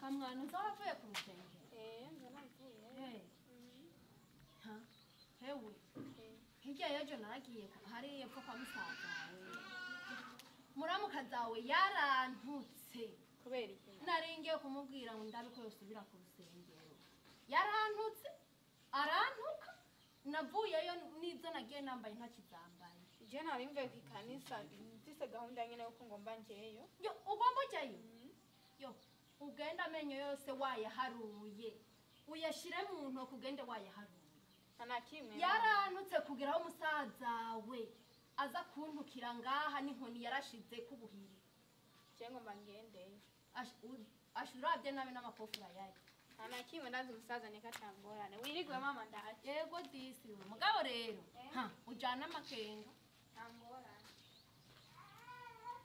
Kamwana uza wavuye ku rusengero? Eh, nza navuye. Ha, hewe. Hirya y'ejo naragiye hariya epfo kwa musaza wawe. Muramukazi wawe yarantutse. Kubera iki? Nari ngiye kumubwira ngo ndabe ko yosubira ku rusengero. Yarantutse, arantuka, navuyeyo n'izo nagiye nambaye ntakizambaye. Je nari mvuye ku ikanisa mfise gahunda nyene yuko ngomba njeyo. Yo, ugomba ujyayo? Yo, ugenda amenyo yose wayaharuye. Uyashire mu ntoki ugende wayaharuye. Nta na kimwe. Yarantutse kugeraho umusaza we aza kuntukira ngaha n'inkoni yarashize k'ubuhiri. Je ngomba ngendeyo. Ash urabye nabi n'amakofi urayaye. Nta na kimwe, ndazi umusaza neka atangorane. Wirigwe mama, ndaje. Yego disi we. Mugabo rero, ha, ujana amakenga.